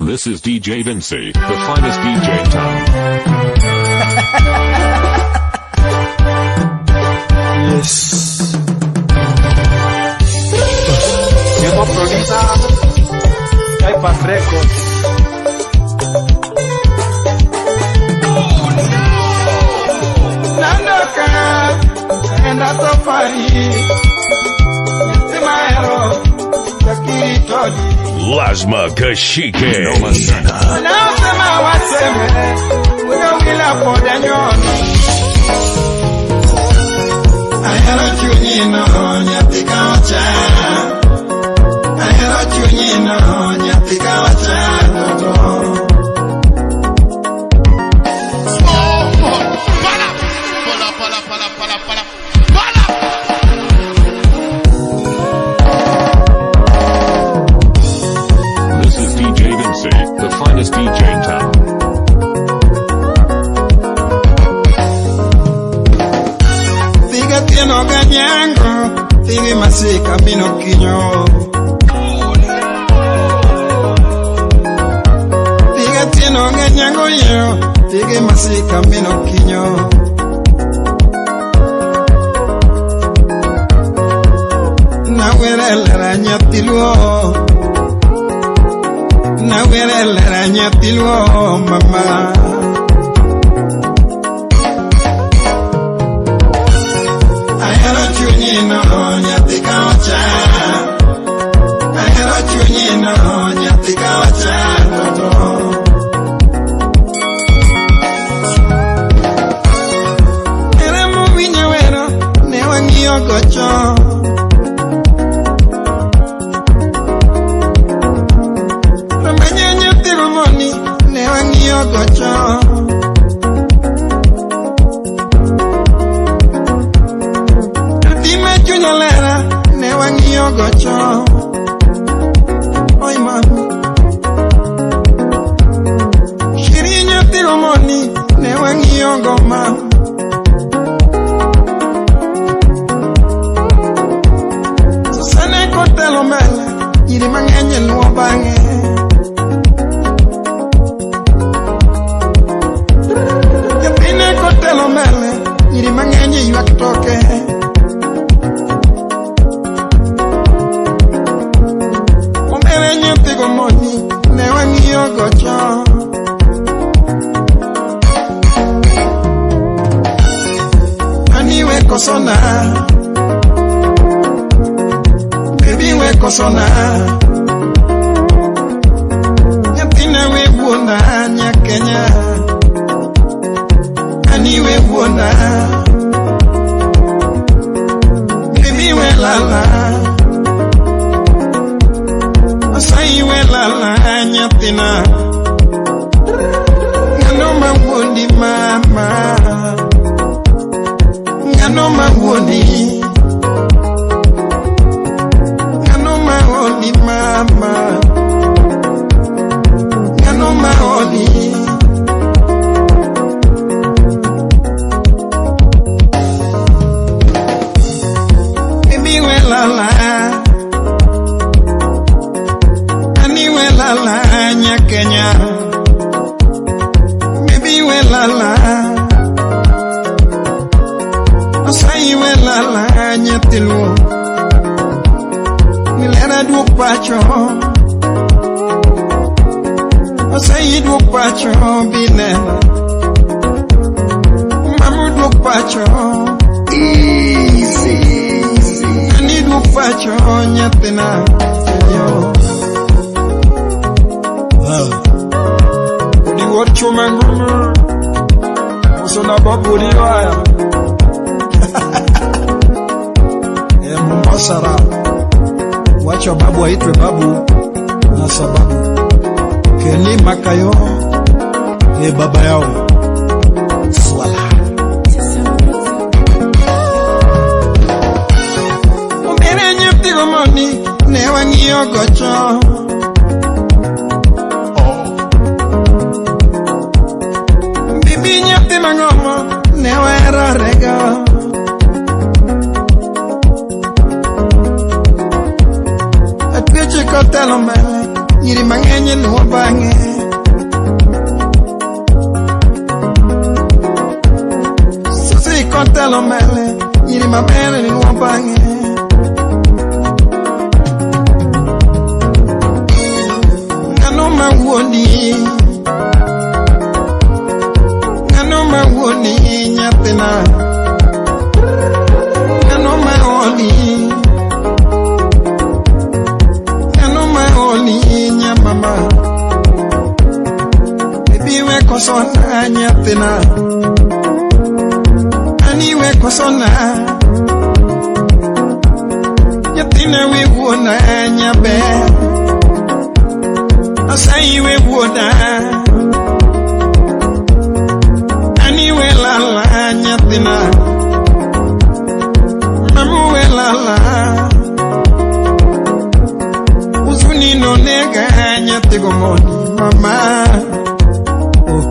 This is DJ Vinci, the finest DJ in town. Yes. Llegó Florida, Skypass Records. Nandoka naenda safari Simaero Takitoli Lazma Kashike. Noma Sana. Wanaosema waseme Wila poda nyono Ahero chunyino nyathi ka ocha Ahero chunyino nyathi ka ocha toto. This is DJ Vinci, the finest DJ in town. Thiga tieno ganyango Thigi masika bino kinyo Thiga tieno ganyango yo Thigi masika bino kinyo Nawere lera nyathi luo Nawere lera nyathi luo mama. Ahero chunyino nyathi ka ocha. Ahero chunyino nyathi ka ocha toto. Ere mowinjo wero ne wang'iyo gocho. Ramanya nyathi romoni ne wang'iyo gocho. Dime chunya lera ne wang'iyo gocho. Oi mama. Shiri nyathi romoni ne wang'iyo go mama. Susana kotelo mbele, nyiri mang'eny luwo bang'e. Nyathine kotelo mbele, nyiri mang'eny ywak toke. Omere nyathi gomoni, ne wang'iyo gocho. Ani we kosona. Baby we kosona. Nyathina we wuonda nya Kenya. Ani we wuonda. Baby we lala. Asai we lala nyathina. Ng'ano ma wuondi mama. Ng'ano ma wuondi. Ng'ano ma oli mama. Ng'ano ma oli. Baby we lala. Ani we lala nya Kenya. Baby we lala. Asai we lala nyathi luo. Nilera duok pacho. Asai duok pacho binena. Mamu duok pacho. Easy. Ani duok pacho nyathina. Yo. Odiwuor chuma ngumu. Uso na babu riwaya. E Mombasa ra. Wacha babu aitwe babu na sababu. Keni Makayo ni baba yao. Swala. Omere nyathi gomoni ne wang'iyo gocho. Bibi nyathi mang'omo ne waherorego. Atweche kotelo mbele, nyiri mang'eny luwo bang'e. maber ni luo bang'e. Ng'ano ma wuondi? Ng'ano ma wuondi nyathina? Ng'ano ma oli? Ng'ano ma oli nyamama? Baby we kosona nyathina. Ani we kosona. Nyathina we wuona nyaber. Asai we wuoda. Ani we lala nyathina. Mamu we lala. Uzuni no nega nyathi gomoni mama. Oh.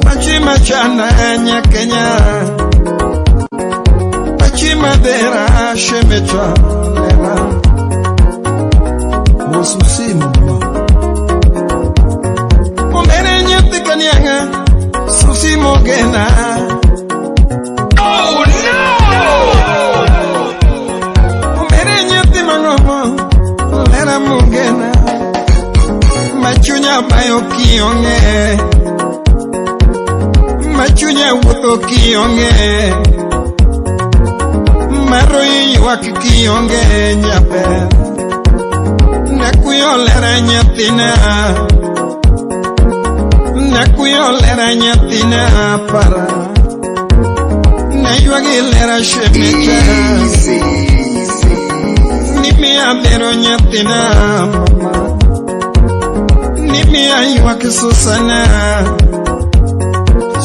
Machi machana nyakenya. Machi madera shemecha lera. Osusi mama. Omere nyathi kanianga. Susi mogena. Oh no! Omere nyathi mang'omo. Lera mogena. Machunya bayo kionge. Machunya wuotho kionge. Maro ywak kionge nyaber. Nakuyo lera nyathina. Nakuyo lera nyathina para. Naywagi lera shemecha. Nimiya bero nyathina mama. Nimiya ywak Susana.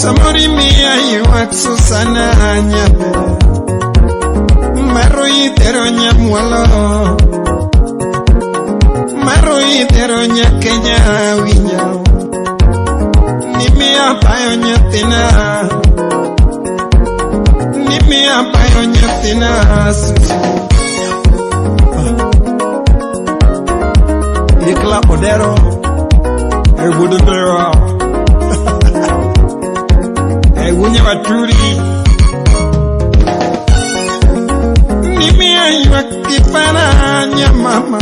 Samori miya ywak Susana nyaber. Maro itero nyamwalo. Maro itero nyakenya winjo. Nimiya bayo nyathina. Nimiya bayo nyathina Susu. Ikla Odero. Wuod Ndera. Wunya Waturi. Nimiya ywak kipara nyamama.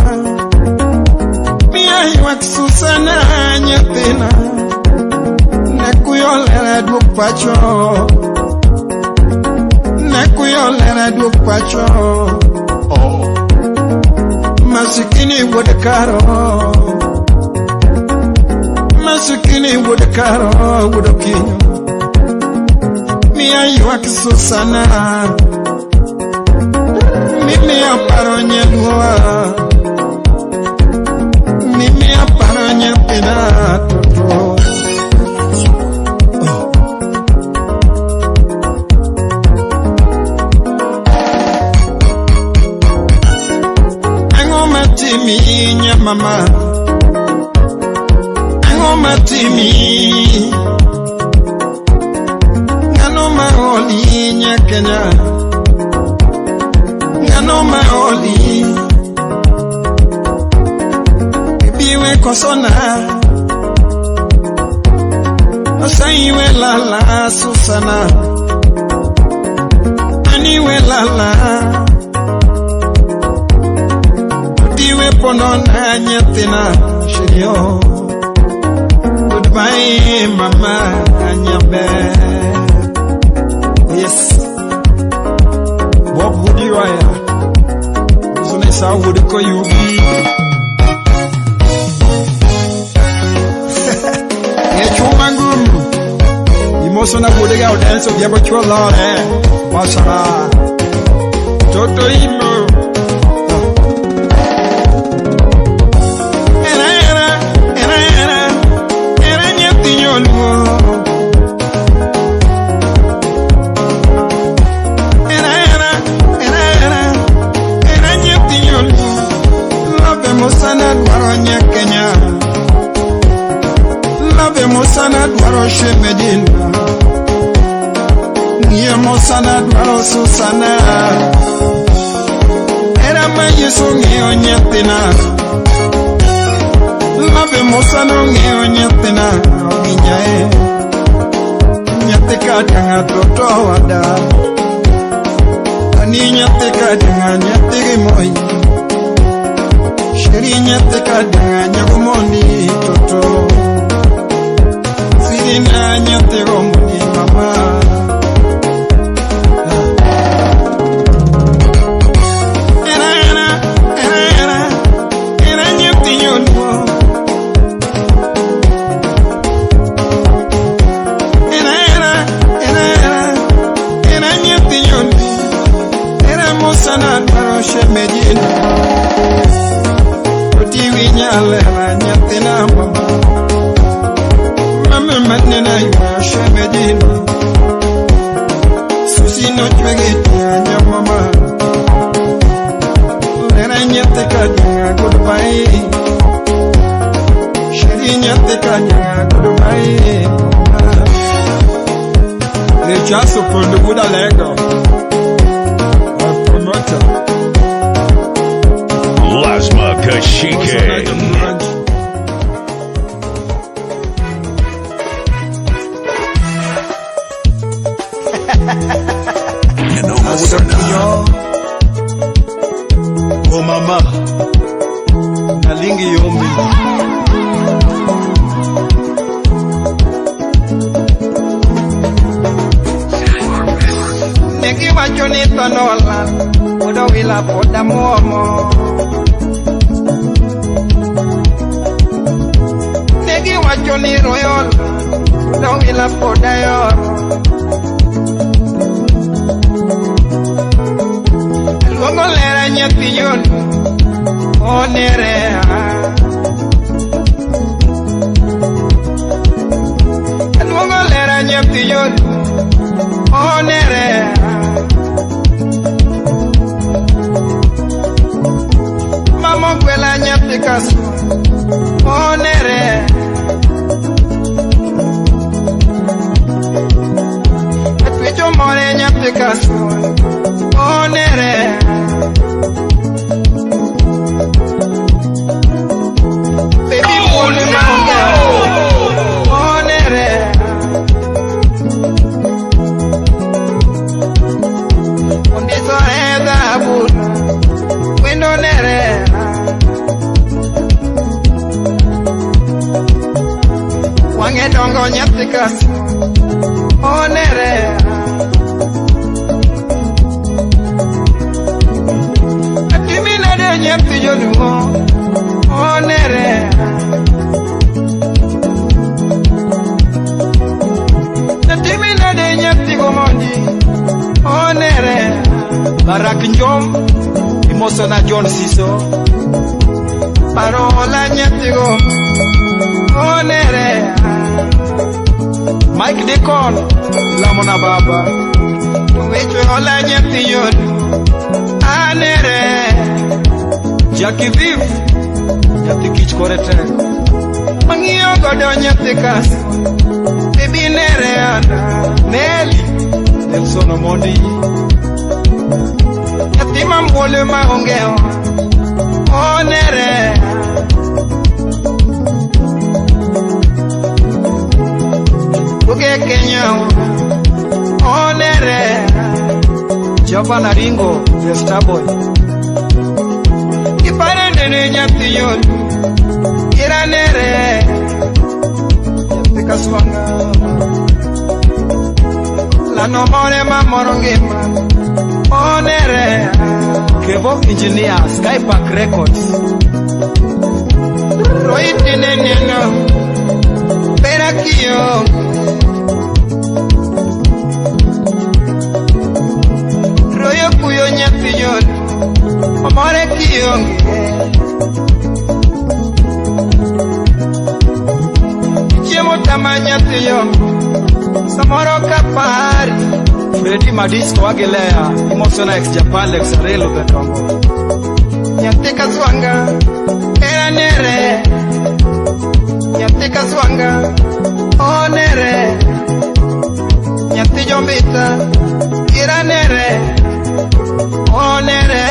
Miya ywak Susana nyathina. Nakuyo lera duok pacho. Nakuyo lera duok pacho. Masikini wuod karo. Masikini wuod karo wuod Okinyo. Miya ywak Susana. Mimiya paro nyaluowa. Mimiya paro nyathina toto. Ang'o matimi nyamama? Ang'o matimi? Ng'ano ma oli nyakenya? Ng'ano ma oli? Baby we kosona. Asai we lala Susana. Ani we lala. Diwe ponona nyathina shirio. Goodbye mama nyaber. Yes. Bob Woody Raya. Uzune sa Woody Koyugi. E chuma ngumu. Imosona Woody ga dance obiabo chuo lore. Masara. Toto imo. Era era era era era nyathi nyaluo. Era era era era era nyathi nyaluo. Love mosana dwaro nyakenya. Love mosana dwaro shemejina. Ng'iyo mosana dwaro Susana. Era ma Yesu ng'iyo nyathina. Love mosana ng'iyo nyathina. Owinjae. Nyathi kata ng'ato to wada. Ani nyathi kata nyathi gi moi. Sheri nyathi kata nyagomondi toto. Sirina nyathi gomondi mama. Era era era era era nyathi nyoluo. Era era era era era nyathi nyoluo. Era musana dwaro shemejino. Otiwi nyalera nyathina mama. Mama manena ywa shemejino. Susi no chwegi tianya mama. Lera nyathi kanyanga goodbye. Sheri nyathi kanyanga goodbye. Rechazo por Luguda Lego. A promoter. Lasma Kashike. Awudapuyo Oh mama nalingi yomi. Negiwacho ni tho nolal, pod owila pod amuomo. Negiwacho ni royo olal, pod owila pod ayoro. Aluongo lera nyathi joluo, onere ah. Aluongo lera nyathi joluo, onere ah. Mama ogwela nyathi kasu, onere. Atwecho more nyathi kasu, onere. Baby muone maonge, onere. Ondisore dhahabu, wendo nere. Wang'e dongo nyathi kasu, onere. Atimi nade nyathi joluo, onere. Atimi nade nyathi gomondi, onere. Barak Njom imosona John Siso. Parola nyathi go, onere. Mike Deacon lamona baba. Weche ola nyathi joluo, anere. Jackie Viv nyathi kich kore tek. Mang'iyo godo nyathi kasu, baby nere ana. Nelly Nelson Omondi. Nyathi mamuol maonge onere. Oge Kenya onere. Javan Aringo the starboy. Ipare nene nyathi joluo, ira nere. Nyathi kaswanga, lano more mamoro ngima, onere. Kevo Engineer Skypark Records. Roiti nene pera kiyo. Royo kuyo nyathi joluo, omore kionge. Chiemo tama nyathi yo, samoro kapari. Freddy Madisco Wagilea imosona ex Japan Lex Arelo Betongo. Nyathi kaswanga, era nere. Nyathi kaswanga, onere. Nyathi jombita, ira nere. Onere.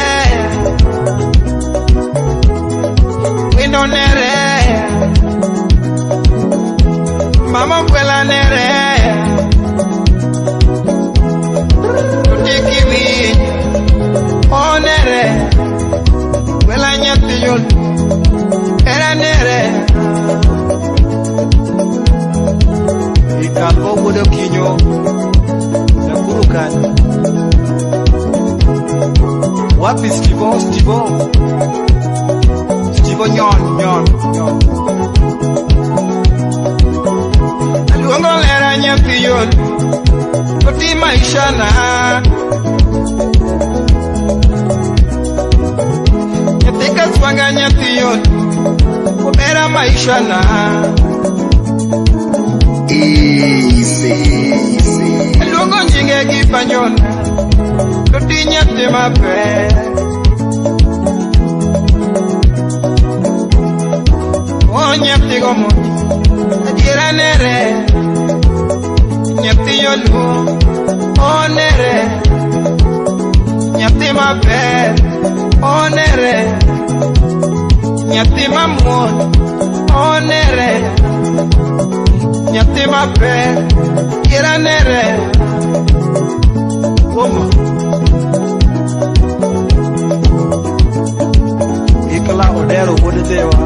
Windo nere. Mama kwela nere. nyathi joluo era nere. Ikalbo wuod Okinyo Nakuru kanyo. Wapi Stivo, Stivo Stivo nyon nyon nyon. Aluongo lera nyathi joluo oti maisha na. Nyathi kaswanga nyathi joluo obera maisha na. Easy. Aluongo nyinge gi banjona oti nyathi maber. O nyathi gomondi adiera nere. Nyathi joluo onere. Nyathi maber onere. Nyathi mamuol onere. Nyathi maber adiera nere. Oma Ikala Odero wuod Dhewa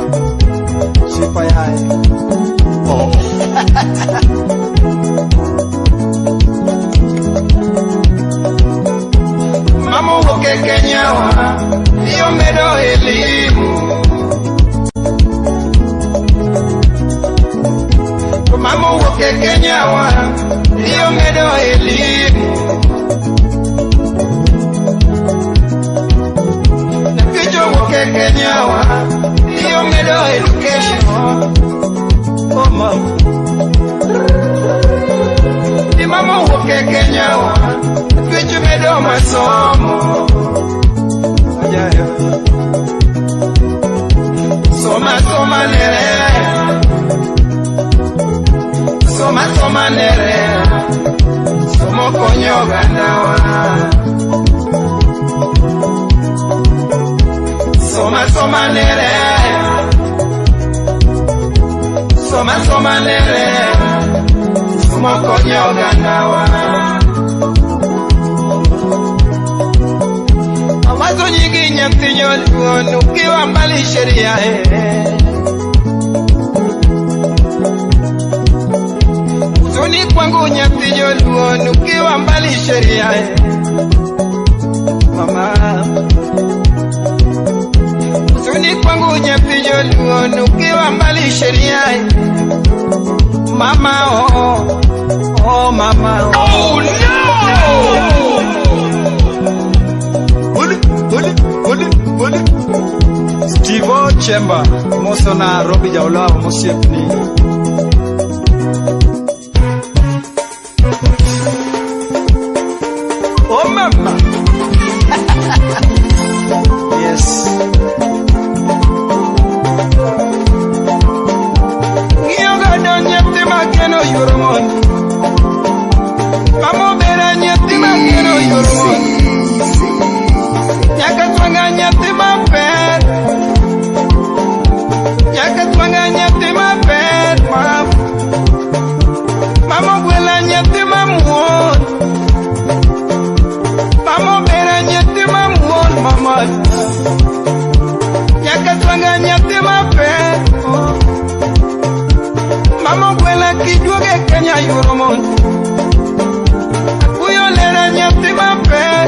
Sipa yaye. Oh. Mama wuok e Kenya wa iyo medo elimu. To mama wuok e Kenya wa iyo medo elimu. Nyathi jowuok e Kenya wa iyo medo education. Oh mama. Ni mama wuok e Kenya wa twech medo masomo. Ajayo. Soma soma nere. Soma soma nere. Somo konyo ogandawa. Soma soma nere. Soma soma nere. Somo konyo ogandawa. Mawazo nyingi nyathi joluo ukiwa mbali sheria eh. Huzuni kwangu nyathi joluo ukiwa mbali sheria eh. Mama. Huzuni kwangu nyathi joluo ukiwa mbali sheria eh. Mama oh, oh mama oh. Oh no! Uli, uli, uli, uli. Stivo Chemba mosona Robi Jaolao mosiepni. Oh mama. Yes. Ng'iyo godo nyathi makeno yuoro mondi. Mama obera nyathi makeno yuoro mondi. Nyaka twang'a nyathi maber. Nyaka twang'a nyathi maber. Mama ogwela nyathi mamuol. Mama obera nyathi mamuol mama. Nyaka twang'a nyathi maber. Mama ogwela kiduoge Kenya yuoro mondi. Akuyo lera nyathi maber.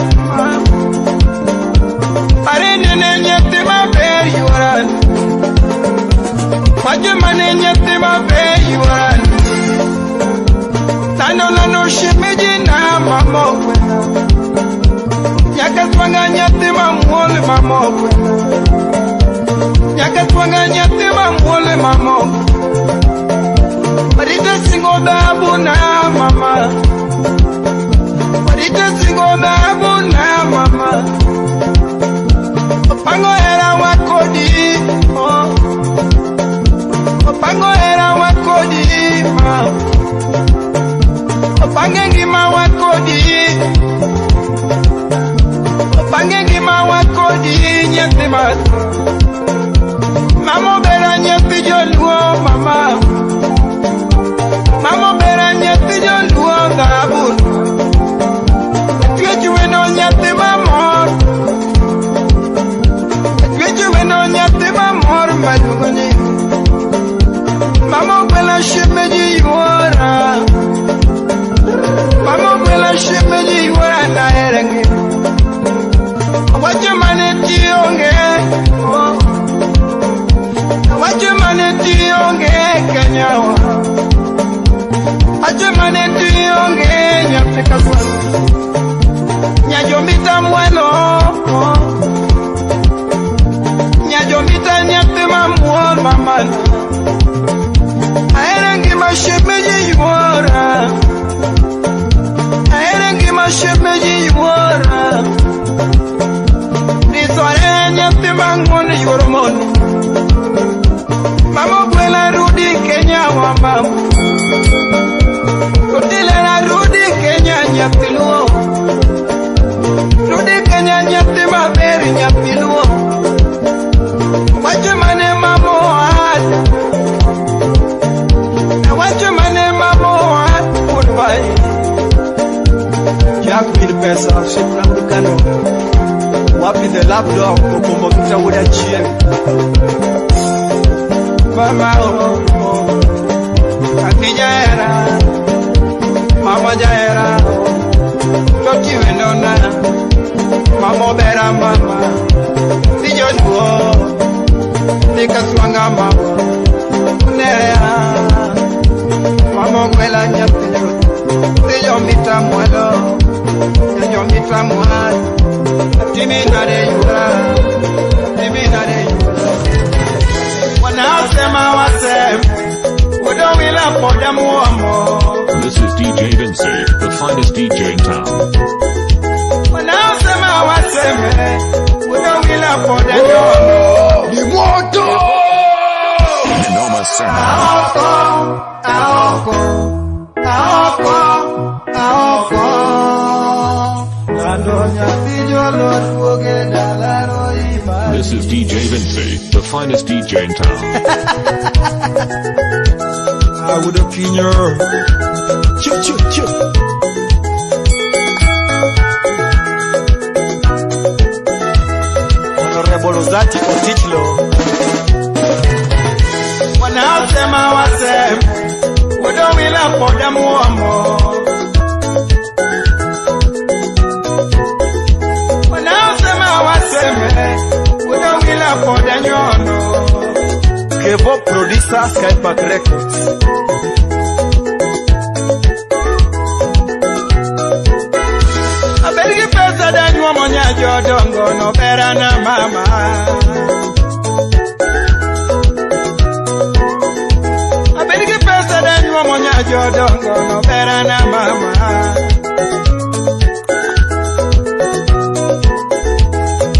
Arinene nyathi maber yuoran. Wajumane nyathi maber yuoran. Lano lano shemeji na mama ogwela. Nyaka twang'a nyathi mamuol mama ogwela. Nyaka twang'a nyathi mamuol mama ogwela. Marita singo dhahabu na mama. Marita singo dhahabu na mama. Opango era wakodi. Oh. Opango era wakodi ma. Opange ngima wakodi. Opange ngima wakodi nyathi ma. Mama obera nyathi joluo mama. Mama obera nyathi joluo dhahabu. Twech weno nyathi mamor. Kenya wa. Ache mane tionge nyathi kaswanga. Nyajomita mwelo. Nyajomita nyathi mamuol mamana. Ahero ngima shemeji yuora. Ahero ngima shemeji yuora. Nisore nyathi mang'won yuoro mon. Mama ogwela rudi Kenya wa mama. Otile rudi Kenya nyathi luo. Rudi Kenya nyathi maber nyathi luo. Wacho mane mama owacho. Wacho mane mama owacho wuod bai. Jack min pesa osiepna wuod Kano. Wapi the lapdog okombo kita wuod achieng. Mama oh, oh. Ati jahera. Mama jahera. Toti wendona. Mama obera mama. Si joluo. Si kaswanga mama. Nerea. Mama ogwela nyathi Si jomita mwalo. Jomita mwalo. Atimi nade yura. Atimi nade yura. Wanaosema waseme. Udowila poda muomo. This is DJ Vinci, the finest DJ in town. Wanaosema waseme. Udowila poda muomo. Ni moto! Noma sana. Aoko, aoko, aoko, aoko. Lando nyathi jolo duoge dalaro ima. This is DJ Vinci, the finest DJ in town. Awudo kinyo. Chu chu chu. Honorable Ozati Otichlo. Wanaosema waseme. Udowila poda muomo. Wanaosema waseme. Udowila poda nyono. Kevo producer Skypark Records. Aber gi pesa danyuomo nya jodongo no bera na mama. Aber gi pesa danyuomo nya jodongo no bera na mama.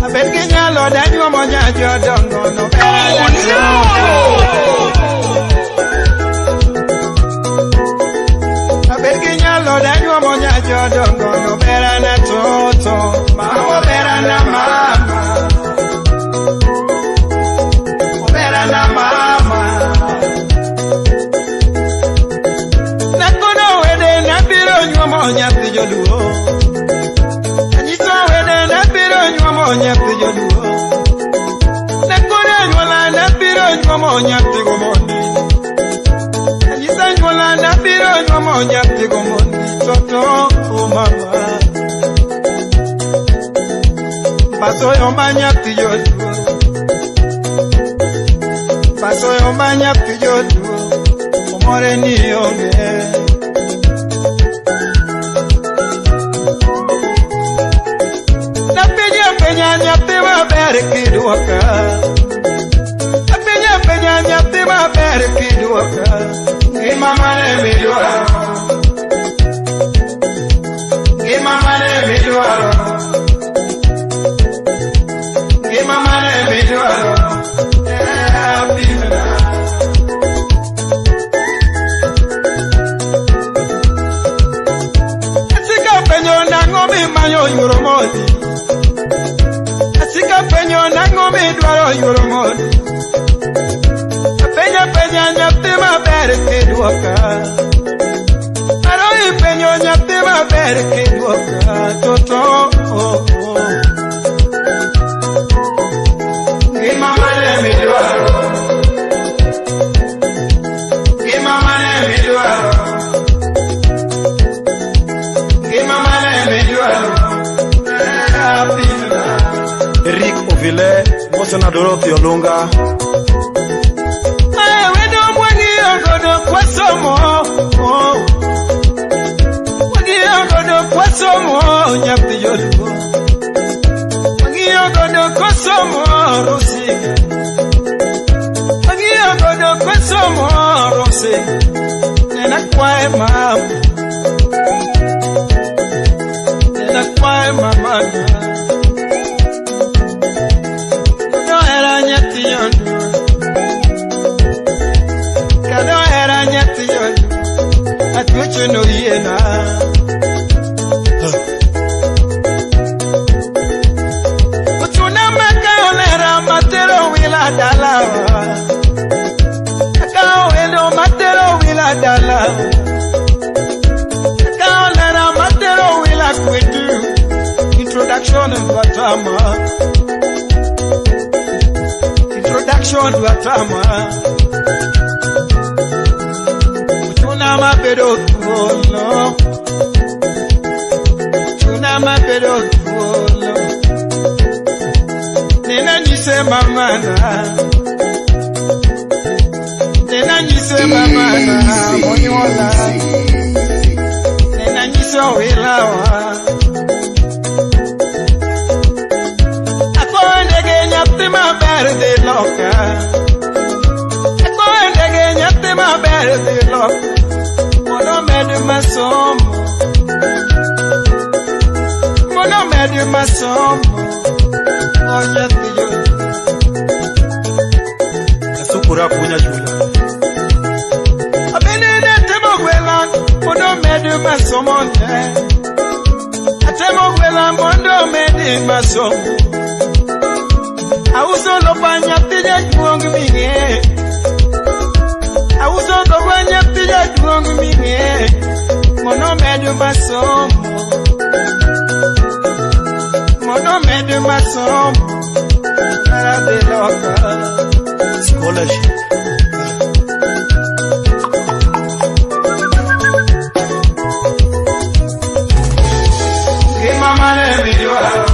Aber gi nyalo danyuomo nya jodongo no bera na mama. Aber gi nyalo danyuomo nya jodongo no bera na toto. Mama bera na mama. Bera na mama. Nakono wede nabiro nyuomo nyathi joluo. Anyiso wede nabiro nyuomo nyathi joluo. Nakono anyuola nabiro nyuomo nyathi gomondi. Anyiso anyuola nabiro nyuomo nyathi gomondi. Toto oh mama. Basoyo ma nyathi joluo. Basoyo ma nyathi joluo. Omore ni onge. Napenja penya nyathi maber kidwoka. Napenja penya nyathi maber kidwoka. Ngima mane midwaro. Ngima mane midwaro. Ngima mane midwaro. Eh, apimna. Asika penyo nang'o mimanyo yuoro modi. Asika penyo nang'o midwaro yuoro modi. Apenja penja nyathi maber kidwoka. Aro ipenjo nyathi maber kidwoka. Toto oh, oh. Ngima mane midwaro. Ngima mane midwaro. Ngima mane midwaro. Eh, apimna. Eric Ovile, Mosena Dorothy Olunga. Mae wendo mwang'iyo nyathi joluo. Ang'iyo godo kosomo Rosiga. Ang'iyo godo kosomo Rosiga. Nena kwaye mama. Nena kwaye mama. Kado hera nyathi joluo. Kado hera nyathi joluo. Atuocho noyiena. Ochuna maka olera matero wila dala. Aka wendo matero wila dala. Aka olera matero wila kwetu. Introduction dwatama. Introduction dwatama. Ochuna mabedo thuolo. Ochuna mabedo thuolo. Nena nyise mamana. Nena nyise mamana. Monyuola. Nena nyise owilawa. Akwayo ndege nyathi maber dhi loka. Akwayo ndege nyathi maber dhi loka. Mondo omed masomo. Mondo omed masomo. O nyathi yo. Kasukura punya chula. Abende natemo gwela mondo omed masomo ne. Atemo gwela mondo omed masomo. Auso lopa nyathi jaduong' ming'e. Auso lopa nyathi jaduong' ming'e. Mondo omed masomo. Mondo omed masomo. Kara dhi loka. Scholarship. Ngima mane midwaro.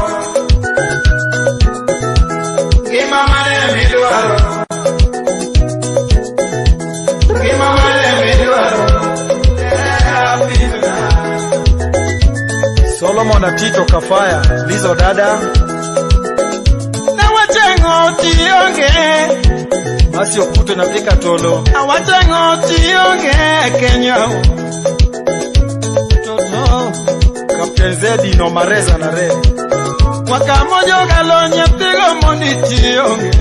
Ngima mane midwaro. Ngima mane midwaro. Eh, Solomon Atito Kafaya, Lizo dada, Nawacheng'o tionge. Masi Okuto na Vika Tolo, Awacheng'o tionge Kenya. Toto. Captain Zedi no Mareza na Re, Wakamojo galo nyathigo mondi tionge.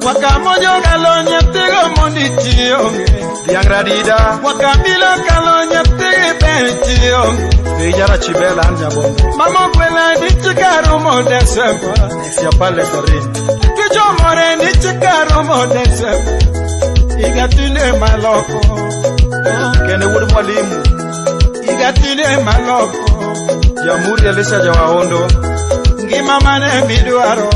Wakamojo galo nyathigo mondi tionge. Diang Radida, Wakabilo kalo nyathigi ber tionge. Beijara Chibela Anja Bondo, Mama gwela ni chikaromo Desemba. Isiapale Sarin, Tucho more ni chikaromo Desemba. Igatine maloko. Kene Wuod Mwalimu, Igatine maloko. Jamhuri Elisha Jawaondo, Ngima mane midwaro.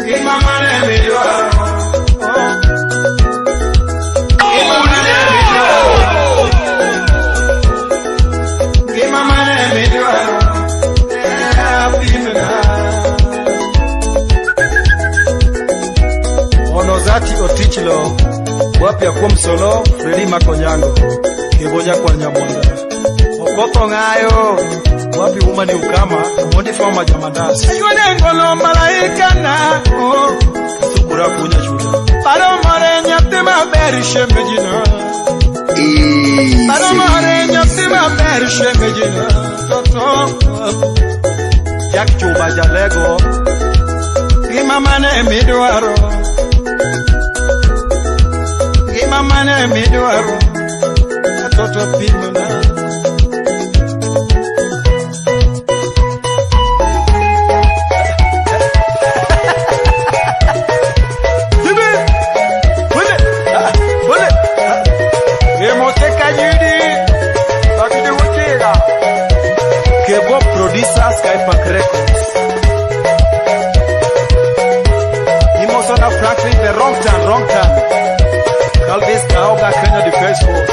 Ngima mane midwaro. Oh. Ngima mane midwaro. Ngima mane midwaro. Eh, apimna. Onozati Otichlo, Wapya Kuom Solo, Fredi Makonyango, Kebo Nyakwar Nyamwanda, Okoth Ong'ayo, Wapi Woman Ukama, Omondi Fama Jamandas, Ayuone ngolo malaika na. Oh. Kasukura Punya Chula, Paro more nyathi maber shemejina. Paro more nyathi maber shemejina. Toto. Jack Chuba Jalego, Ngima mane midwaro. Ngima mane midwaro. Toto pimna. Hibi! Bule! Ah, Bule! Ah. Emoteka yidi. Bakidi wuchira. Kebo producer Skypark Records. Imosona Franklin the wrong turn, wrong turn. Calvis Kaoga Kenya Defense Force.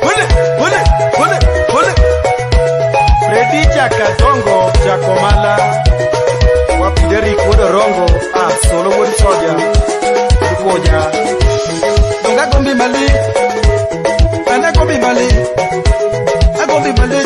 Bule! Bule! Bule! Bule! Freddy Jakadongo Jakomala. Wapi Derrick Wodorongo. Ah, Solo Wood Soja. Kuja. Donga gombi mali. Ana gombi mali. Agombi mali.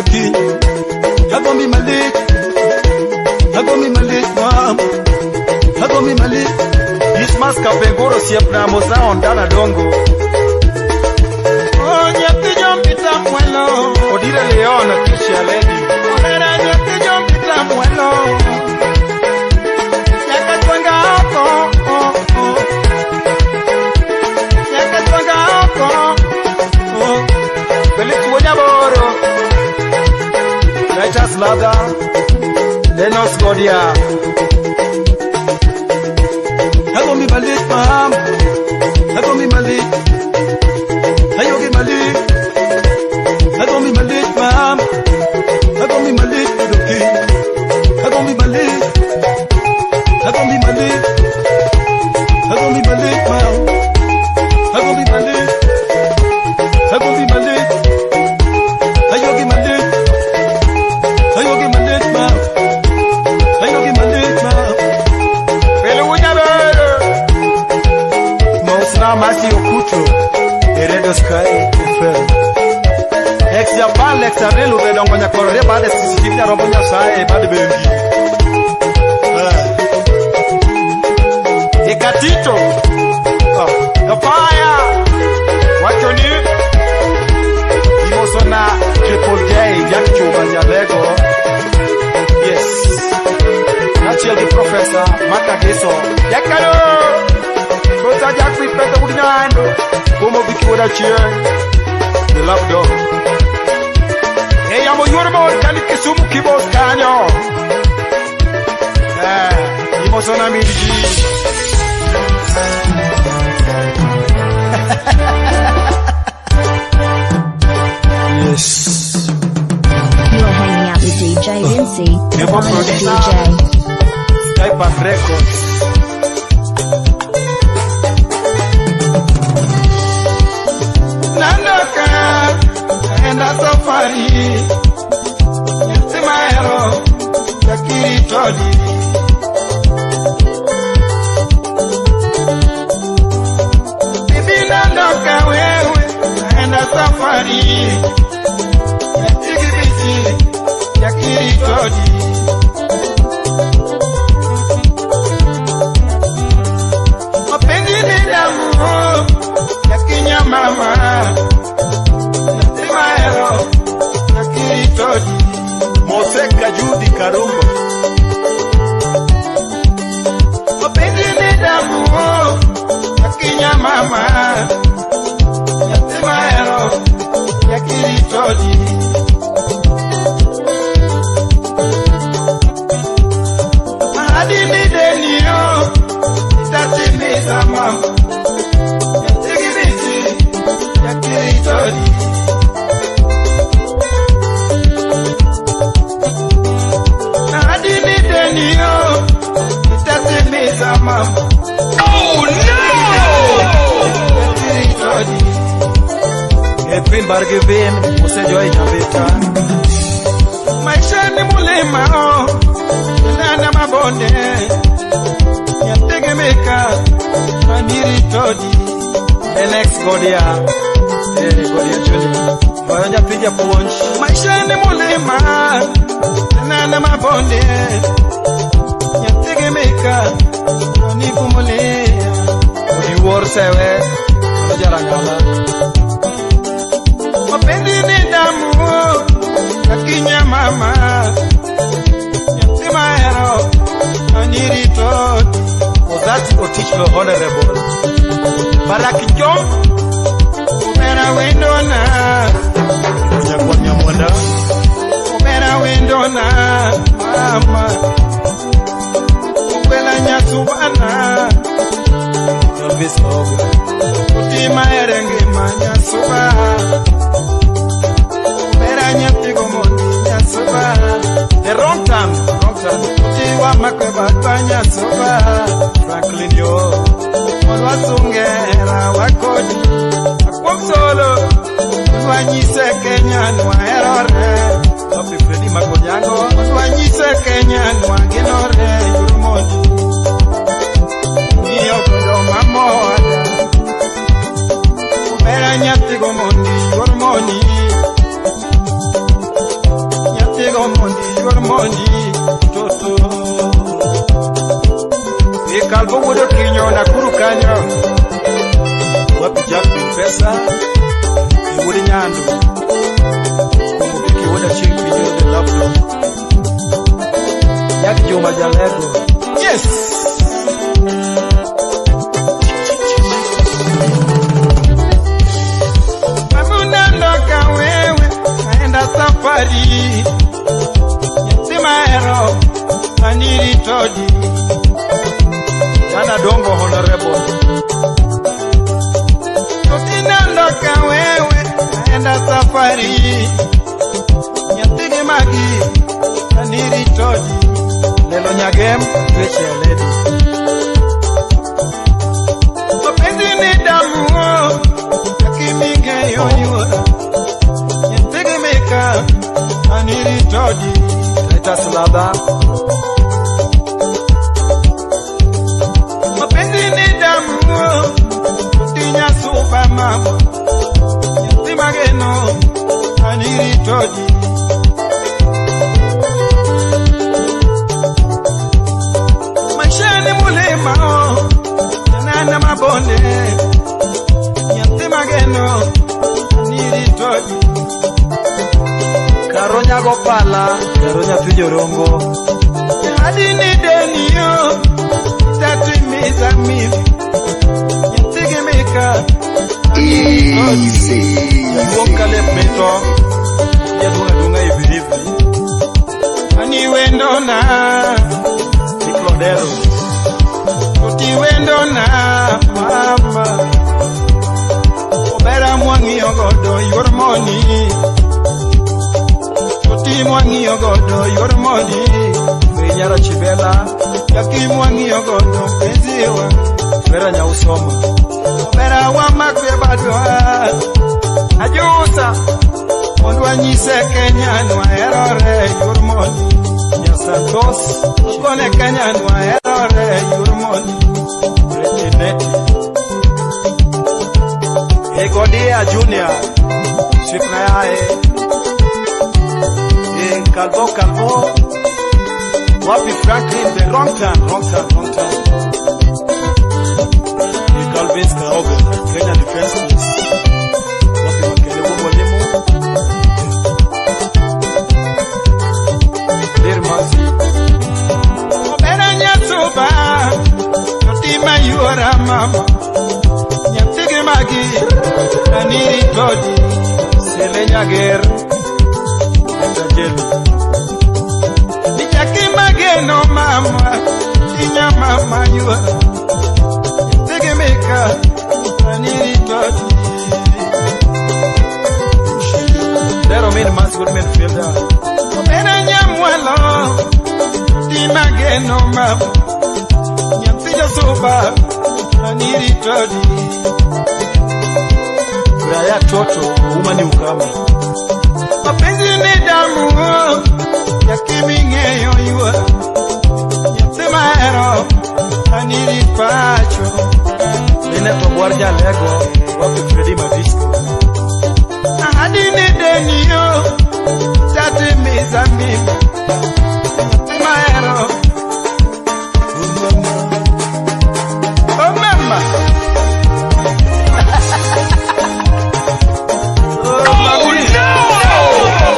doki. Agombi malit. Agombi malit mama. Agombi malit. Dismas Kapenguro osiepna mosna ondana dongo. Oh, nyathi jompita mwelo. Odire Leon Tricia Lady. Omera nyathi jompita mwelo. Nyaka twanga oko, oh, oh. Nyaka twanga oko, oh. Felix Wonyaboro. Titus Laga. Lenos Godia. Agombi malit mama. Agombi malit. Ayogi malit. Agombi malit mama. Agombi malit doki. Agombi malit. Agombi malit. Agombi malit mama. Agombi malit. Agombi malit. Ayogi malit. Ayogi malit mama. Ayogi malit mama. Felix Wonyaboro. Mosna Masi Okucho. Eredo Sky FM. Ex Japan Lex Arelu bedongo nyakorore bade CCTV nyarombo nyasaye bade bengi. Ah. Ekatito. Oh, Kapaya. Wachoni. Imosona Triple J Jack Chuma Nyalego. Yes. Nachiel gi Professor Makageso. Jakalo. Kota Jack Pipeta Udinando. Kumo Bikiwada Chieng. The Love Dog. E yamo yuor mor kani Kisumu kibos kanyo. Eh, imosona midji. Yes. You're hanging out with DJ Vinci, the Never finest producer. DJ. Skypark Records. Nandoka, naenda safari. Nyathi mahero, jakiri todi. Bibi nandoka wewe, naenda safari. Nyathi gibichi, jakiri todi. Mapenzi ni damu ya kinya mama. Nyathi mahero, jakiri todi. Moseka Judy Karumbo. Mapenzi ni damu ya kinya mama. Nyathi mahero, jakiri todi. Ahadi ni deni yo, nitatimiza mama. Nyathi gibichi, jakiri todi. Ahadi ni deni yo, nitatimiza mama. Oh no! Jakiri todi. Edwin Bargevin, Mose Joy Nyambita. Maisha ni mulima oh, nana mabonde yategemeka maniri todi. Alex Godia. Eh, Godia Junior. Bayo nyathi japuonj. Maisha ni mulima nana mabonde yategemeka nivumulia. Odiwuor Sewe. Mano Jarangala. Mapenzi ni damu yakinya mama nyathi mahero maniri todi. Ozati Otichlo Honorable. Barak Njom. Omera wendona Nyakwar Nyamwanda. Omera wendona mama Okwela nyasubana Elvis Oga. Otima erenge manyasuba Omera nyathi gomoni nyasuba The wrong time. Wrong time. Otiwa makweba twa nyasuba Franklin Yo. Olwasungera wakodi Akwom solo Olwanyise Kenya nwaherore Papi Freddy Makonyango. Olwanyise Kenya nwagenore Yurumoni Miyo kodo mamoada Omera nyathi gomondi Yurumoni yor mondi toto. Ikalbo wuodo kinyo Nakuru kanyo. Wapi Jack Pesa? Wuod Nyando. Kumo kiki wuod Achieng' Pinyo the love dog. Jack Juma Jalego. Yes! Mamunandoka wewe, naenda safari. Nyathi mahero, aniritodi. Jana Dongo Honorable. Totinandoka wewe, naenda safari. Nyathigi magi, aniritodi. Lelo Nyagem, Weche Lady. Mapenzi ni damu, yakiming'eyo yuora. Nyathigi meka, aniritodi. Titus Laba. Mapenzi ni damu, tinya supa mama. Nyathi mageno, aniritodi. Maisha ni mulima, tena na mabonde. Nyathi mageno, aniritodi. Karo nyago pala, karo nyathi jorongo. Ahadi ni deni yo, itatimiza mimi. Nyathi gi mika, Easy. Jaduong' Caleb Mito, jaduong' aduong'a hivi hivi. ani wendona. Niklodero. Oti wendona mama. Obera mwang'iyo godo yor moni. Oti mwang'iyo godo yor moni. Nyara Chibela, Yaki mwang'iyo godo penzi wa. Vera Nyausoma. Obera wa makwe badwa. Ajusa, Mondo wanyise Kenya nwaherore yor moni. Nyasantos, Kone Kenya nwaherore yor moni. Retineti. Egodia Junior, Sipnayae. E Calvo Calvo. Wapi Franklin, the wrong turn, wrong turn, wrong turn. E Calvin Kaoga, Kenya Defense Force. Wapi Makelebo Mwalimu. Lir Mazi. Obera nyasuba, totima yuora mama. Nyathigi magi, aniritodi. Sele Nyager. Etajeli. Nichaki mageno mama, tinya mama yuora. Nyathigi mika, aniritodi. Lero min Mas good midfielder. Obera nyamwalo, totima geno mama. Nyathi jasuba, aniritodi. Raya Toto, Umani Ukama. Mapenzi ni damu, yakiming'eyo yuora. Nyathi mahero, anirit pacho. Linet Obwar Jalego, wapi Freddy Madisco. Ahadi ni deni yo, tatimiza mimi. Nyathi mahero. Oh mama. Oh no!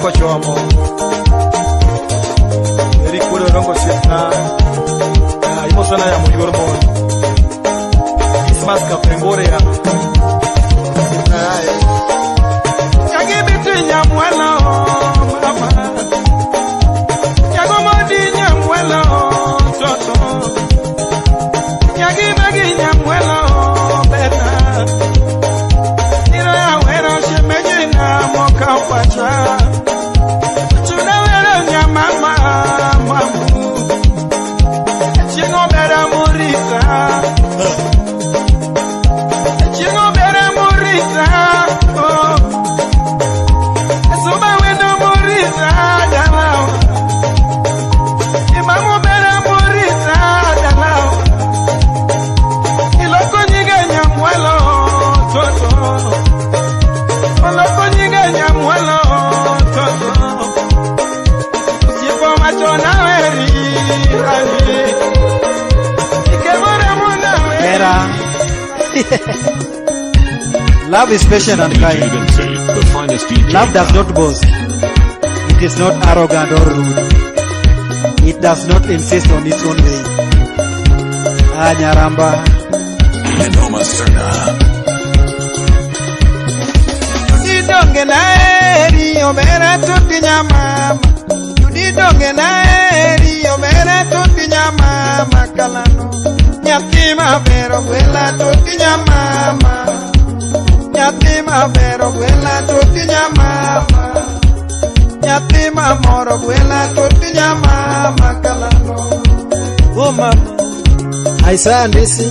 kochomo. Eric wuod Odongo osiepna. Ah, imosona yamo yuor mon. Dismas Kapenguria. Osiepna yaye. Nyagibiti nyamwelo mama. Nyagomodi nyamwelo toto. Nyagibegi nyamwelo beta. Iro ya wero shemeji na moka pacha. Chuna wero nyamama mamu. Chingo bera murita. Chingo bera murita. Oh. Suba wendo murita dalao. Imamu bera murita dalao. Iloko nyiga nyamwelo toto. Oloko nyiga nyamwelo toto. Osiepo wacho na weri ani. Ikebore muna weri. Hera. Love is patient and DJ kind. Vinci, the finest DJ. Love does not boast. It is not arrogant or rude. It does not insist on its own way. Ah, Nyaramba. Noma Serna. Donge na eri obera tuti nyamama. Judy donge na eri obera tuti nyamama kalano. Nyathi maber ogwela tuti nyamama. Nyathi maber ogwela tuti nyamama. Nyathi mamor ogwela tuti nyamama kalano. Oh mama, Isaiah Ndisi,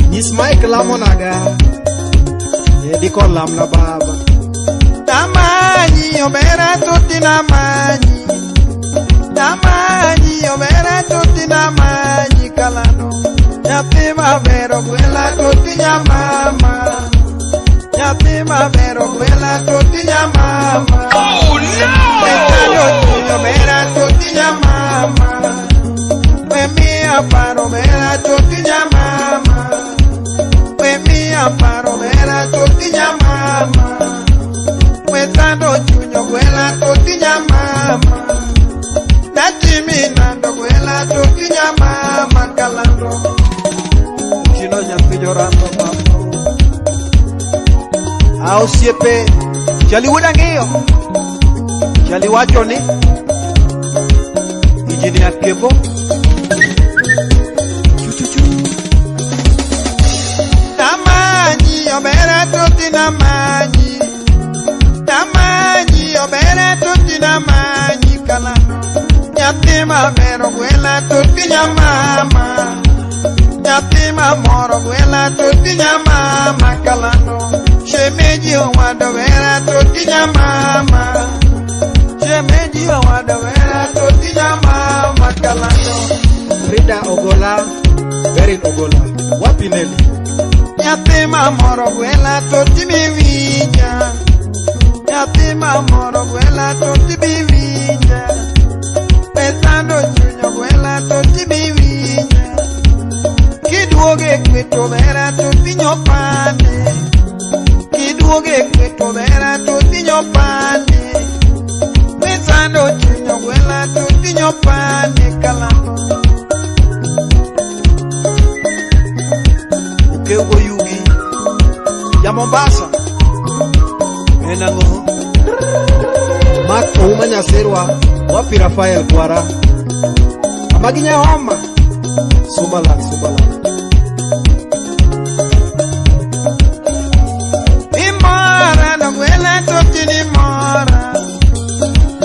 nyis Mike lamonaga. Edi kod lamna baba. Namanyi obera tuti namanyi. Namanyi obera tuti namanyi kalano. Nyathi maber ogwela tuti nyamama. Nyathi maber ogwela tuti nyamama. Oh no! Wetano chuny obera tuti nyamama. We miya paro obera tuti nyamama. We miya paro obera tuti nyamama. Wetando chuny ogwela tuti nyamama. Natimi nando gwela tuti nyamama kalando. Chino nyathi jorando mama. Ah, osiepe, chali wuod ang'iyo. Chali wacho ni Engineer Kebo. Chu chu chu. Namanyi obera tuti namanyi. Namanyi obera tuti namanyi kalano. Nyathi maber ogwela tuti nyamama. Nyathi mamor ogwela tuti nyamama kalano. Shemeji owado bera tuti nyamama. Shemeji owado bera tuti nyamama kalano. Frida Ogola, Beryl Ogola. Wapi Nelly? Nyathi mamor ogwela to tibi winja. Nyathi mamor ogwela to tibi winja. Pesando chuny ogwela to tibi winja. Kiduoge kwe to bera to tinyo pande. Kiduoge kwe to bera to tinyo pande. Pesando chuny ogwela to tinyo pande kalano. Ukeugo Yugi. Ja Mombasa. En ang'o? Mark Ouma Nyaserwa, wapi Rafael Kwara? Amagi Nyahoma. Subalak, Subalak. Nimora nogwela toti nimora.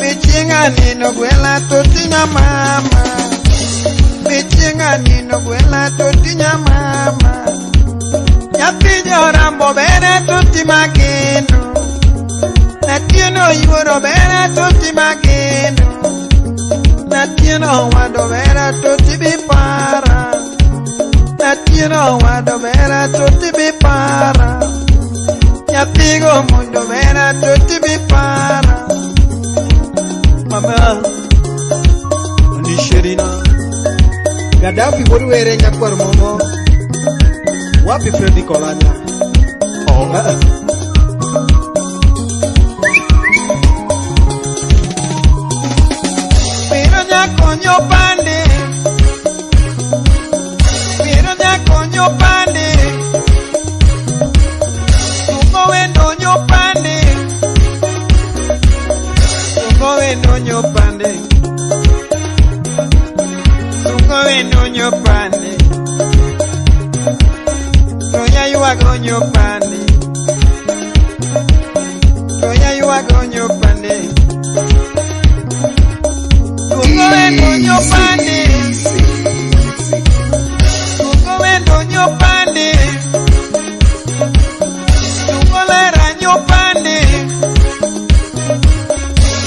Michinga ni nogwela toti nyamama. Michinga ni nogwela toti nyamama. Nyathi jorambo bere toti mageno. Natieno yuoro bere toti mageno. Natieno wado bere toti bipara. Natieno wado bere toti bipara. Nyathigo mondo bera to tibi para. Mama. Nisherina. Gaddafi wuod were nyakwar momo. Wapi Freddy Kolanya? Oh. Ah, ah. nyopande. Chunya ywago nyopande. Chunya ywago nyopande. Tuongo wendo nyopande. Tuongo wendo nyopande. Tuongo lera nyopande.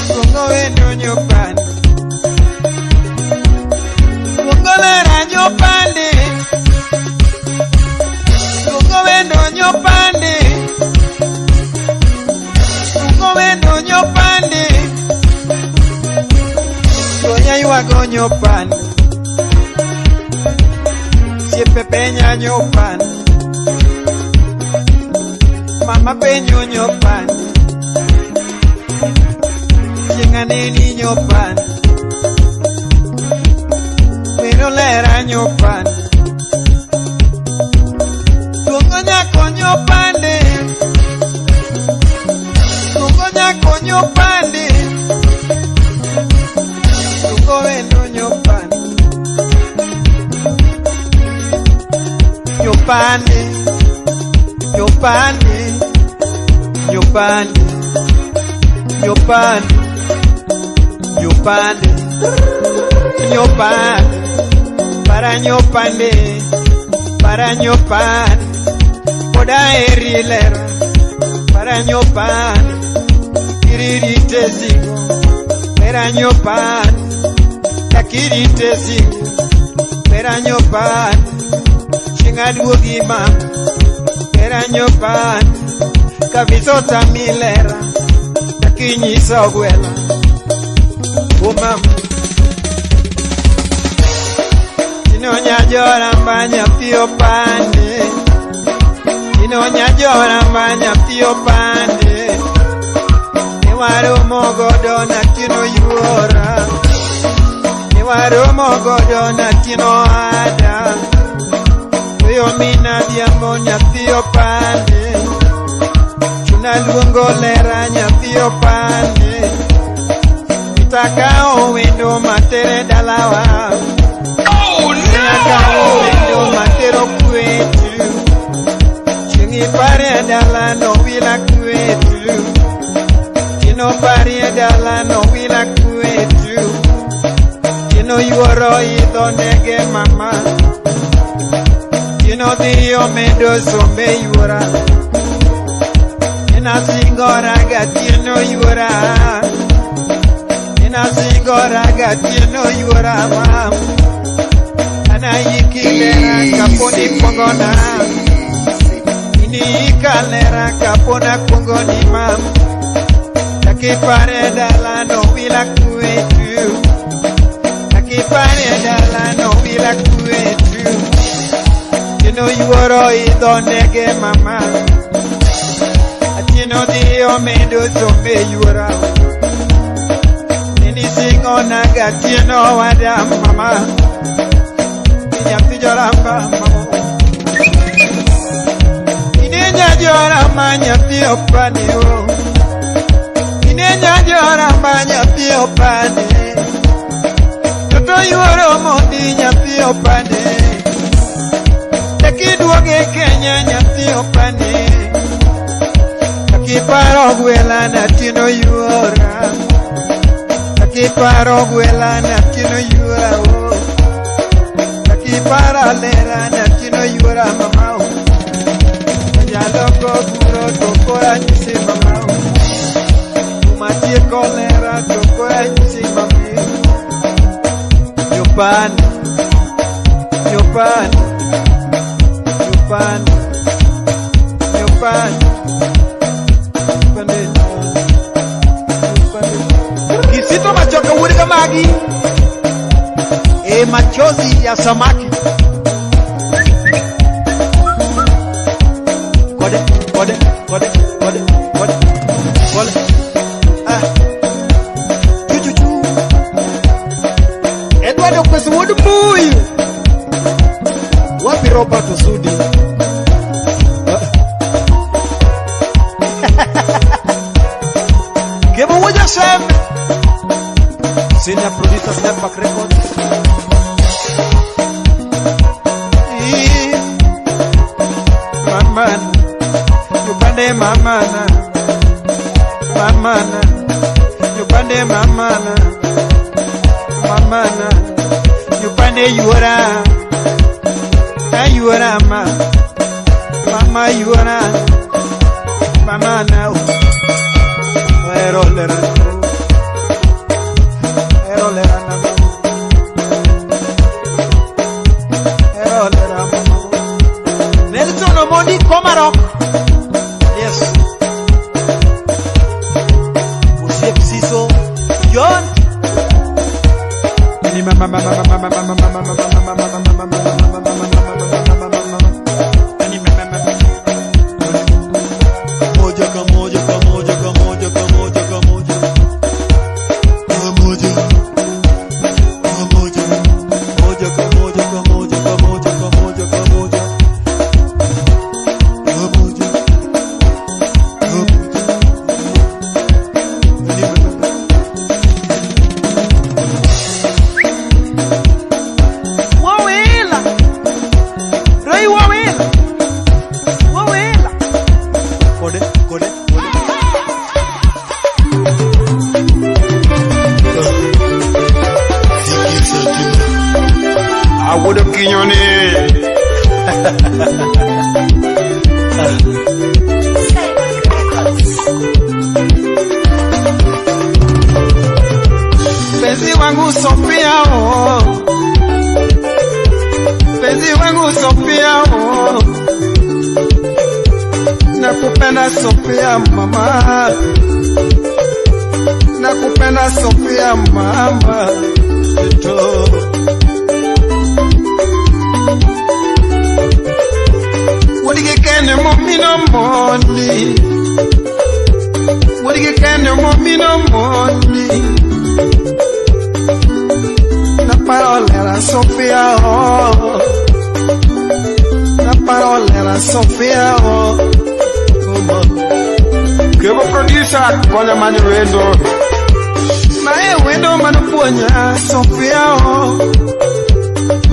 Tuongo wendo nyopande. Tuongo lera nyopande. Tuongo wendo nyopande. Tuongo wendo nyopande. Chunya ywago nyopande. Osiepe penya nyopande. Mama penyo nyopande. Chieng' aneni nyopande. Wero lera nyopande. Tuongo nyako nyopande. Tuongo nyako nyopande. Tuongo wendo nyopande. Nyopande. Nyopande. Nyopande. Nyopande. Nyopande. Nyopande. Para nyopande. Para nyopande. Oda eri lero. Para nyopande. Iririte singo. Para nyopande. Takirite singo. Para nyopande. Chieng' aduogi mama. Para nyopande. Kabisa otamilera. Takinyisa ogwela. Oh mama. Inonya joramba nyathi opande. Inonya joramba nyathi opande. Ne waromo godo natino yuora. Ne waromo godo natino ada. Oyo mina dhiambo nyathi opande. Chuna luongo lera nyathi opande. Itakawo wendo matere dalawa. Oh Akawo wendo matero kwetu. Chieng' ipare dala no wila kwetu. Tino parie dala no wila kwetu. Tino yuoro idho ndege mama. Tino dhi omedo sombe yuora. Inasingora gatieno yuora. Inasingora gatieno yuora mam. Anayiki lera kaponi pongona. Iniika lera kapona kuongoni mam. Takipare dala no wila kwetu. Takipare dala no wila kwetu. Tino yuoro idho ndege mama. Atieno dhi omedo sombe yuora. Nini singona gatieno wada mama. Nyathi joramba mama. Inenya joramba nyathi opane o. Inenya joramba nyathi opane. Toto yuoro mondi nyathi opane. Takiduoge Kenya nyathi opane. Takiparo gwela natino yuora. Takiparo gwela natino yuora o. Takipara lera natino yuora mama o. Jaloko buro to kora nyisi mama o. Kumatieko lera to kora nyisi mami. Nyopane, nyopane, nyopane, nyopane, nyopane, nyopane. Kisito machoka wuod magi e machozi ya samaki. Kode, kode, kode, kode, kode, kode. Ah. Chu chu chu. Edward Okwesi wuod Mbuyu. Wapi Robert Osudi? Ah. Kebo wuod Jasem. Senior Producers Network Records. Nyupande mamana, mamana, nyupande mamana, mamana, nyupande yuora, ayuora ma, mama yuora, mamana, ero lera, ero lera na mama, ero lera mama. Nelson Omondi Komarok. Yes. Osiep Siso. John. Ni mama mama mama mama mama mama mama mama mama mama mama mama mama mama. Ni mama mama. Moja kamoja kamoja kamoja kamoja kamoja kamoja kamoja moja kamoja kamoja kamoja kamoja kamoja kamoja kamoja. Wawela. Ray Wawela. Wawela. Kode kode kode. Awuodo kinyoni. Mpenzi wangu Sofia, oh. Mpenzi wangu Sofia, oh. Nakupenda Sofia mama, nakupenda Sofia mama. Ito. Wuodgi kende momino mondi, wuodgi kende momino mondi. Na parola era Sofia, oh. Na parola era Sofia, oh. Kebo producer konya manyo wendo. Mae wendo manopuonja Sofia, oh.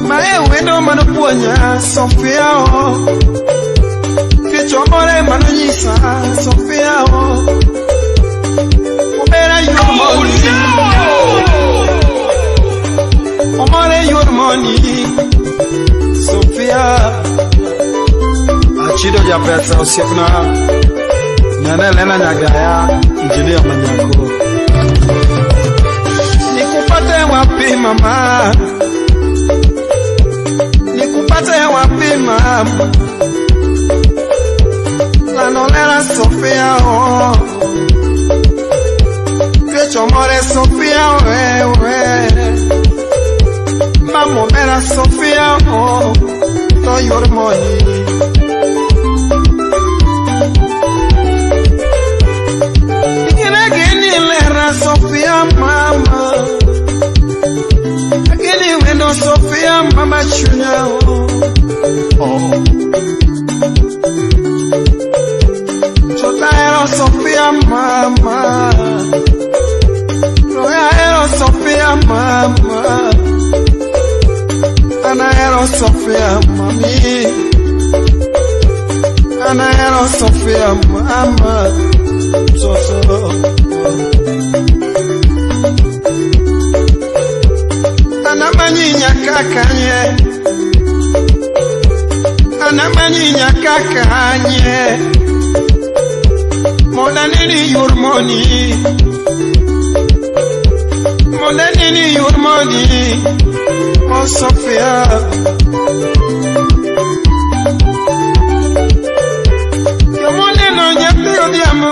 Mae wendo manopuonja Sofia, oh. Kichomore manonyisa Sofia, oh. Obera your money. Omore your money Sofia. Achido japesa osiepna. Nene Lena Nyagaya, injinia Manyako. Nikupate wapi mama? Nikupate wapi mama? Lanolera Sofia, oh. Kechomore Sofia wewe. Mamomera Sofia, oh. To your money. Gini lera Sofia mama. Gini wendo Sofia mama chunya, oh. Chota ero Sofia mama. Roya ero Sofia mama. Ana ero Sofia mami. Ana ero Sofia mama. So so. Anamanyinya kakanye. Anamanyinya kakanye. Monanini your money. Monanini your money. Oh Sophia. Yomoneno nyathi odhiambo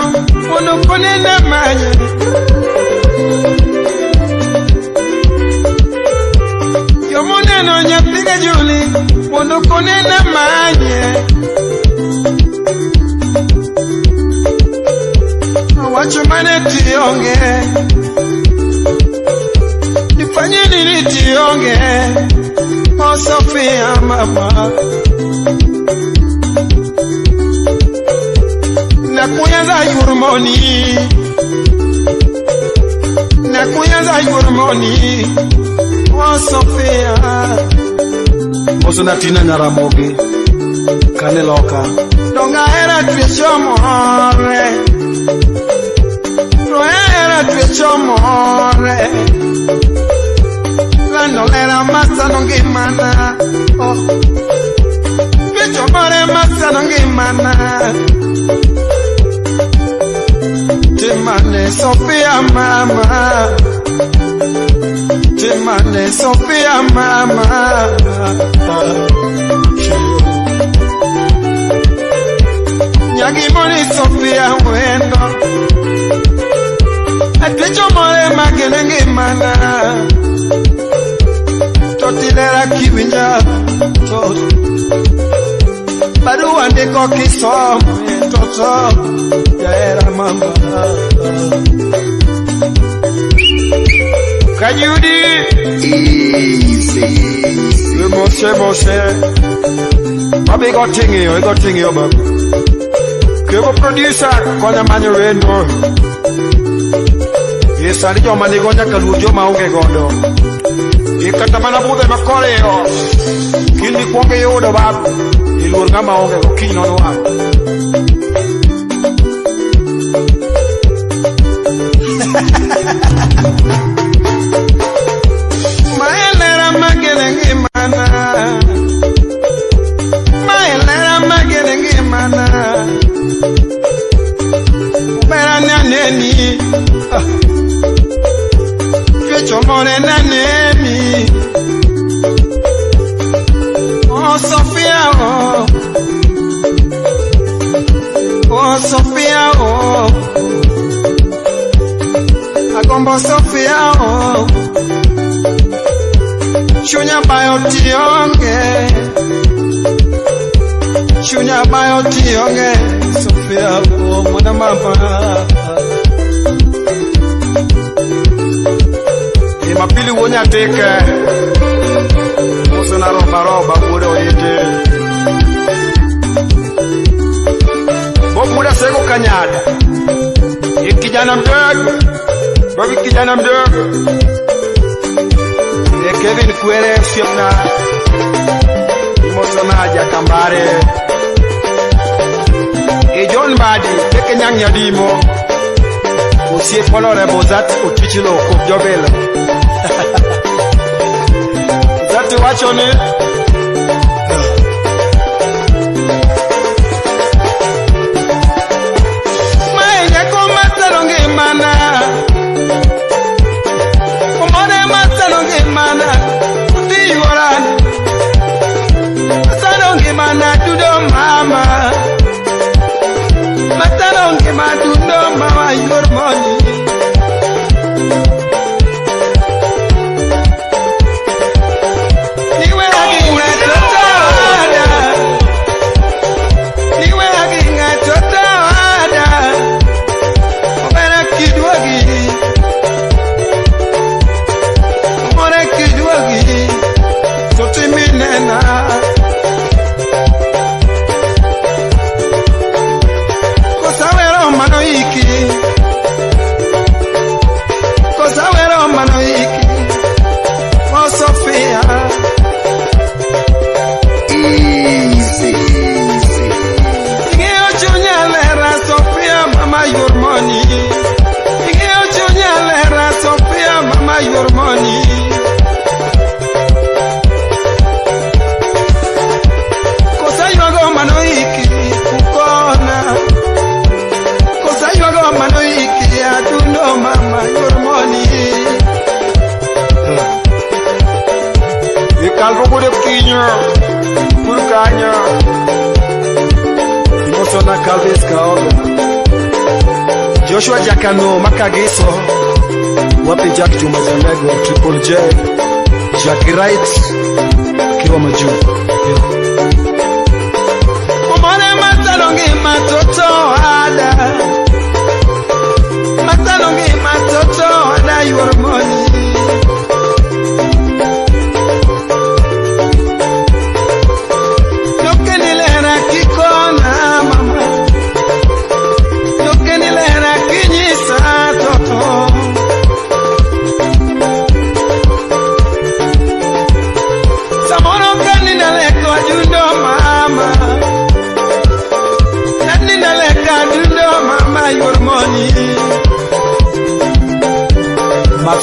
mondo konene manye. Yomoneno nyathi ga Juli mondo konene manye. Awacho mane tionge. Nifanye nini tionge? Oh Sophia mama. Nakuyanza your money. Nakuyanza your money. Oh Sophia. Osona Tina Nyaramogi. Kane loka. Donga era twecho more. To era twecho more. Lando lera masano ngimana. Oh. Twecho more masano ngimana. Timane Sophia mama. Timane Sophia mama. Nyagimoni Sophia wendo. Atwecho more magene ngimana. Totilera kiwinja tot. Barua ndiko kisomo toto yaera mama. Kajudi Easy. Mose mose. Babi got tingi, I got tingi babu. Kebo producer konya manyo wendo. Yes, ani joma nigo nyaka luor joma onge godo. E kata mana budhe makore yo. Kiny ikwongo iyudo babu. Iluor ng'ama onge go kiny nono wang'. Maelera magene ngimana. Maelera magene ngimana. Ubera naneni. Twecho more naneni. Oh Sophia oh. Oh Sophia oh. Agombo Sophia oh. Chunya bayo tionge. Chunya bayo tionge. Sophia oh mwana mama. E mapili wuo nyatike. Uso na roba roba wuod oite. Bob muda sego kanyada. E kijana mdogo. Bob kijana mdogo. E Kevin Kwere osiepna. Imoso na Jakambare. E John Mbadi teke nyang' nyadimo. Osiep Honorable Zat Otichilo kuom Jobelo. Zati wacho ni Mae nyako masano ngimana. Omone masano ngimana. Utiyuora. Masano ngimana dudo mama. Masano ngima dudo mama yor money. Niwe aginga totoada. Niwe aginga totoada. Omera kidwogi. Omore kidwogi. Totiminena. Kosawero mano iki. Kosawero mano iki. Oh Sophia. Easy. Ing'eyo chunya lera Sophia mama your money. Ing'eyo chunya lera Sophia mama your money. Kosa ywago mano iki ukona. Kosa ywago mano iki adundo mama your money. E kalro wuod kinyo. Kuru kanyo. Imoso na Calvis Kaoga. Joshua Jakano Makagiso. Wapi Jack Juma Zalego Triple J. Jackie Wright. Akiwa majuu. Yeah. Omone masano ngima toto ada. Masano ngima toto ada your money. Tokeni lera kikona mama. Tokeni lera kinyisa toto. Samoro kani naleko ajundo mama.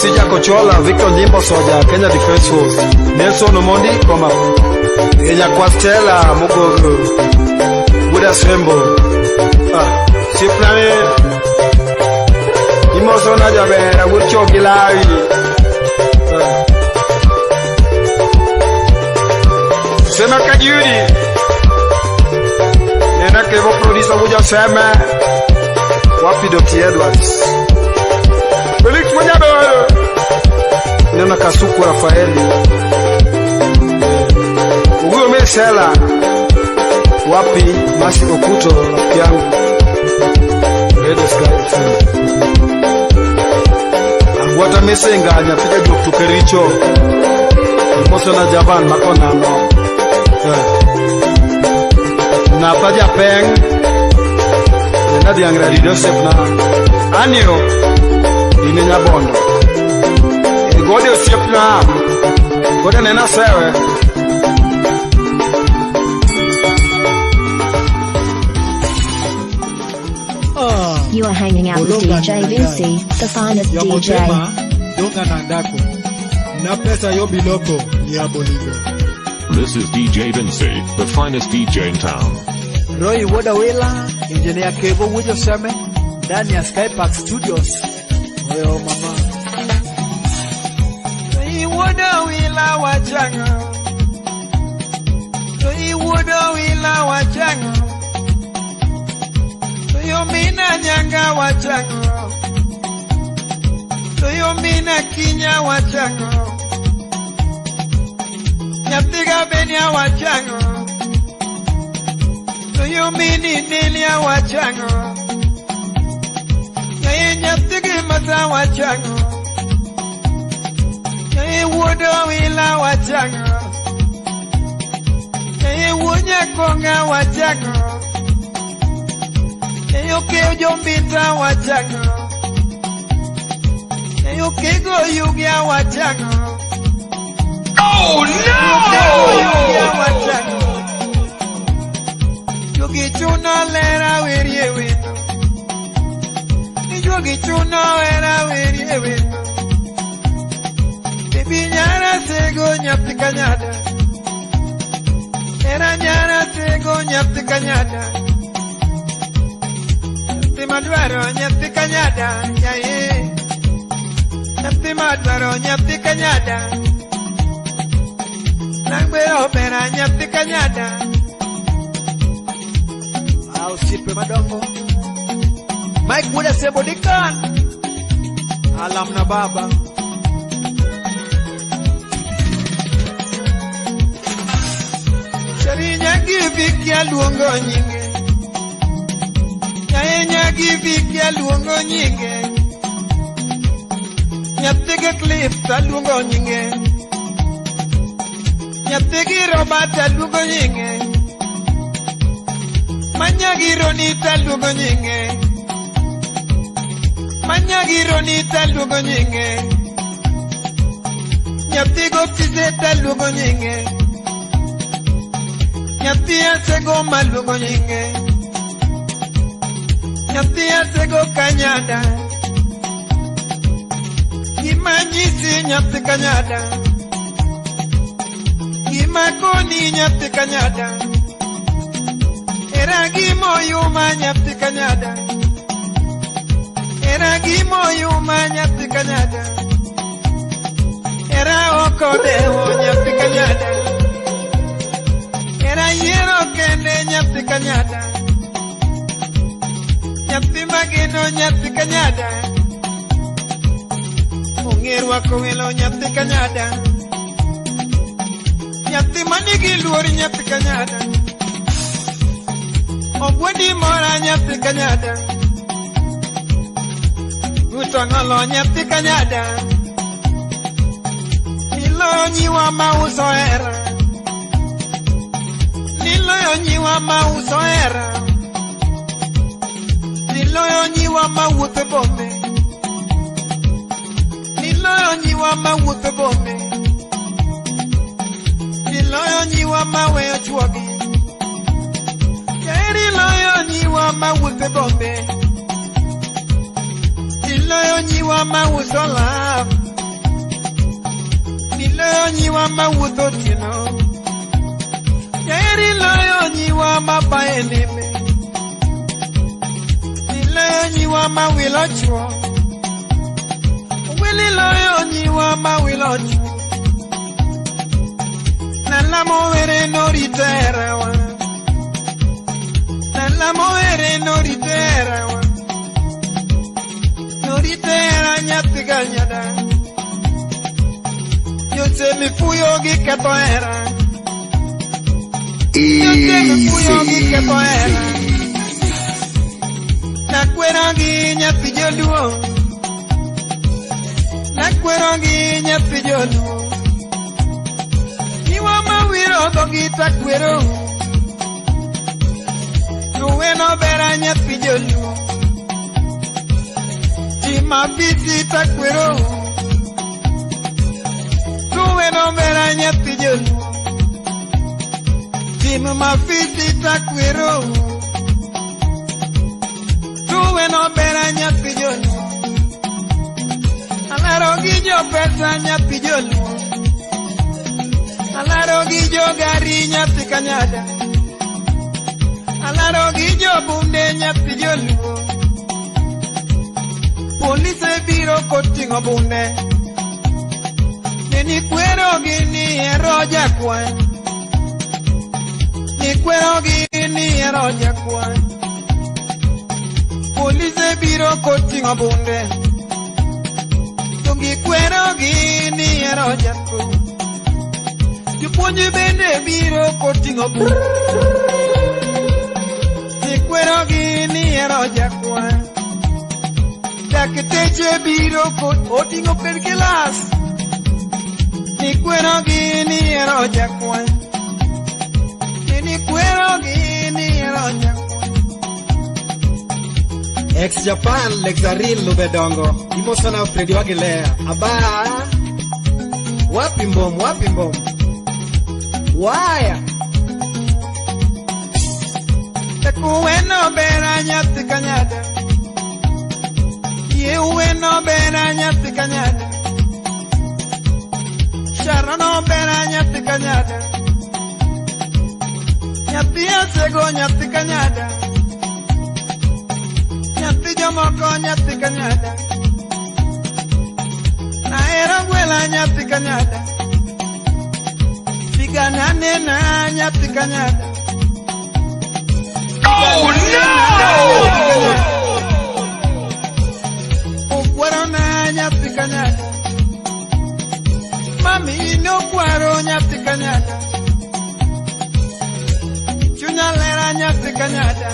MC Jakochola, Victor Nyimbo Soja, Kenya Defence Force, Nelson Omondi Koma, Nyakwa Stella Mugogo, Buda Sembo, ah, Siplane, Imosona Jabera, Wucho Gilawi, ah. Sema Kajuri, Nena Kevo producer Wuja Sema, Wapi Dr. Edwards, Felix Mwenyabero, Nena Kasuku Rafaeli, Uguyo Mesela, Wapi Masi Okuto, rafiki yangu, Radio Sky FM. Agwata Mesenga, nyathija juok tukericho, Mosona Javan makonano. Eh. Napa Japeng, Nena dhiang' Radi Joseph na Anio, ine Nyabondo. E gode osiepna, gode nena sewe. You are hanging out with Olonga DJ ni Vinci, the finest ya DJ. motema donga na ndako na pesa yo biloko ya bolingo. This is DJ Vinci, the finest DJ in town. Roy Wodawila, Engineer Kevo Wujo Seme, ndani ya Skypark Studios. Oyo mama. Iwuodo wila wachango. To iwuodo wila wachango. To yomina nyanga wachango. To yomina kinya wachango. Nyathiga benia wachango. To yomini nilia wachango. Nyaye nyathigi mata wachango. Nyaye wuodo wila wachango. Nyaye wuonya konga wachango. Nyaye okeyo jombita wachango. Nyaye okego yugia wachango. Oh Okego yugia no! wachango. Juogi chuno lera werie wendo. Ni juogi chuno lera werie wendo. Bibi nyara sego nyathi kanyada. Era nyara sego nyathi kanyada. Nyathi madwaro nyathi kanyada. Yaye. Nyathi madwaro nyathi kanyada. Nangwero bera nyathi kanyada. Ah, osiepe madongo. Mike Wuda Sebo Dikan. Alam na baba. Sheri nyagi viki aluongo nyinge. Nyaye nyagi viki aluongo nyinge. Nyathigi Cliff aluongo nyinge. Nyathigi Robert aluongo nyinge. Manyagi Ronita aluongo nyinge. Manyagi Ronita aluongo nyinge. Nyathigo Tizeta aluongo nyinge. Nyathi Asego maluongo nyinge. Nyathi Asego Kanyada. Gima nyisi nyathi Kanyada. Gima koni nyathi Kanyada. Era gimoyuma nyathi Kanyada. Era gimoyuma nyathi Kanyada. Era okodewo nyathi Kanyada. Era yiero kende nyathi Kanyada. Nyathi mageno nyathi Kanyada. Ong'e rwako welo nyathi Kanyada. Nyathi manigi luor nyathi Kanyada. Ogwendi mora nyathi Kanyada. Ruto ng'olo nyathi Kanyada. Niloyo nyiwa mauso hera. Niloyo nyiwa mauso hera. Niloyo nyiwa mawuotho bombe. Niloyo nyiwa mawuotho bombe. Niloyo nyiwa maweyo chuogi. Yaeri loyo nyiwa mawuotho bombe. Iloyo nyiwa mauso love. Loyo nyiwa mawuotho otieno. Nyaheri loyo nyiwa mabaye nembe. Iloyo nyiwa mawilo chuo. Wili loyo nyiwa mawilo chuo. Nalamo were norito herawa. Nalamo were norito herawa. Norito hera nyathi kanyada. Jose mifuyo gi ketho hera. Jose mifuyo gi ketho hera. Nakwero gi nyathi joluo. Nakwero gi nyathi joluo. Iwa mawiro dhogi takwero. Ruweno bera nyathi joluo. Tima bisi takwero. Ruweno bera nyathi joluo. Tim mafisi takwero. Ruweno bera nyathi joluo. Alaro gi jopesa nyathi joluo. Alaro gi jogari nyathi kanyada. Alaro gi jobunde nyathi joluo. Polise biro koting'o bunde. Ne nikwero gi ni ero jakwath. Nikwero gi ni ero jakwath. Polise biro koting'o bunde. To gikwero gi ni ero jakwath. Jopuonj bende biro koting'o bunde. Gikwero gi ni ero jakwath. Dakteche biro oting'o pen kilas. Nikwero gi ni ero jakwath. Nikwero gi ni ero jakwath. Ex Japan Lexaril Lubedongo. Imosona Fredi Wagilea. Aba. Wapi mbom, wapi mbom. Waya. Kuweno bera nyathi kanyada. Yie uweno bera nyathi kanyada. Sharono bera nyathi kanyada. Nyathi asego nyathi kanyada. Nyathi jomoko nyathi kanyada. Ahero gwela nyathi kanyada. Sigana nena nyathi kanyada. Oh no! Okwaro na nyathi kanyada. Mami nokwaro nyathi kanyada. Chunya lera nyathi kanyada.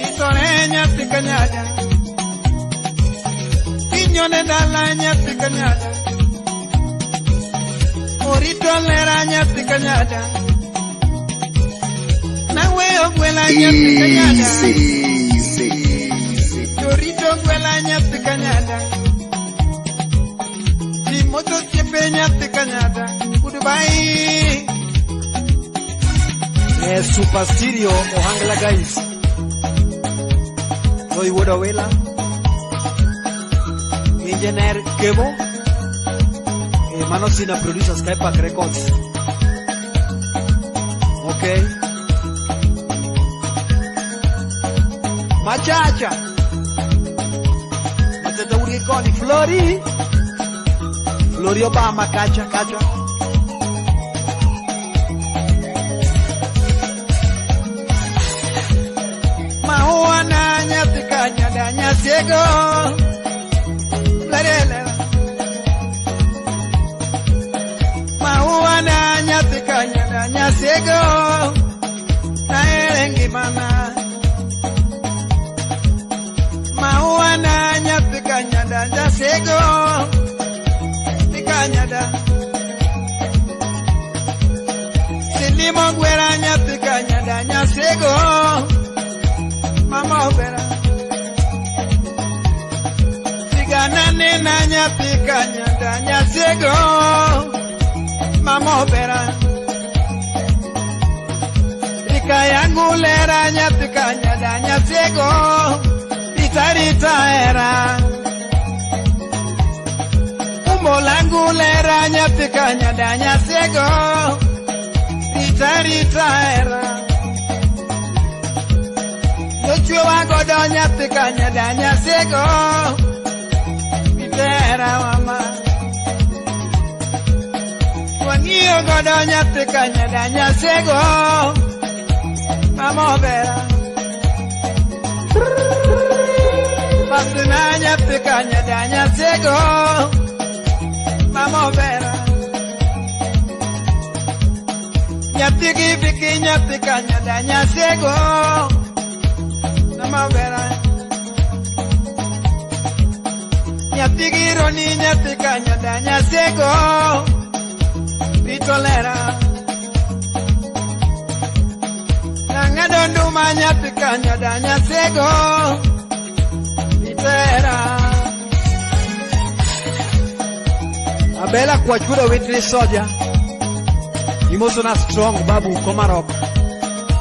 Itore nyathi kanyada. Inyone dala nyathi kanyada. Orito lera nyathi kanyada. Naweyo gwela nyathi kanyada. Torito gwela nyathi kanyada. Timoto osiepe nyathi kanyada. Goodbye. Eh, Super Stereo Ohangla guys. Roy Wodawela. Engineer Kevo. Eh, Mano Sina producer Skypark Records. Okay. Machacha. Machacha Urikoni Flori. Flori Obama kacha kacha. Maua na nyathi kanyada nyasiego. Lerele. Maua na nyathi kanyada nyasiego. Naere ngimana. Maua na nyathi kanyada nyasiego. Kanyada. Silimo gwera nyathi kanyada nyasiego. Mama obera. Sigana nena nyathi kanyada nyasiego. Mama obera. Rika yangu lera nyathi kanyada nyasiego. Rita rita era. Umbo langu Lera nyathi kanyada nyasego. Rita rita hera. Nochwewa godo nyathi kanyada nyasego. Rita hera mama. Wang'iyo godo nyathi kanyada nyasego. Mama obera. Pasina nyathi kanyada nyasego. Mama obera. Nyathi gi biki nyathi kanyada nyasego. Mama obera. Nyathi gi roni nyathi kanyada nyasego. Rito lera. Nang'ado nduma nyathi kanyada nyasego. Ritera. Abela kwachudo witri soja. Imosona strong babu Komarok.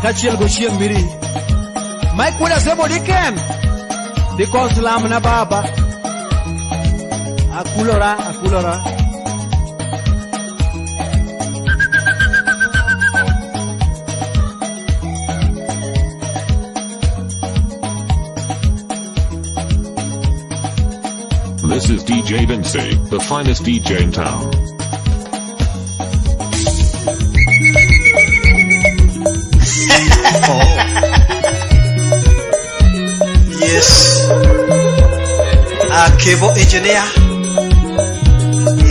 Kaachiel gochieng' miri. Mike wuod Asemo Diken. Dikos lamna baba. Akulora, akulora. This is DJ Vinci, the finest DJ in town. Yes. A cable engineer.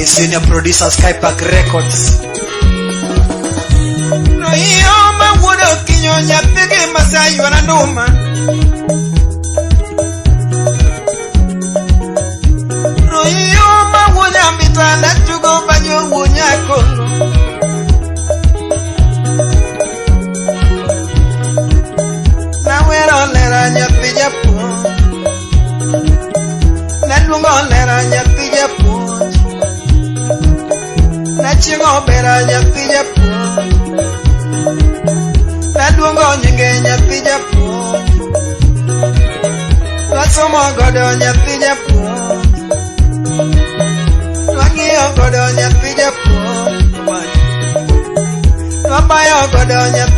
A senior producer Skypark Records. No iyo ma wuod okinyo nyathi gi Masai ywara nduma. No iyo ma wuod Nyambita natugo banyo wuo Nyakongo. Nawero lera nyathi japuonj. Naluongo lera nyathi japuonj. Nachieng'o bera nyathi japuonj. Naluongo nyinge nyathi japuonj. Nasomo godo nyathi japuonj. Wang'iyo godo nyathi japuonj. Wabayo godo nyathi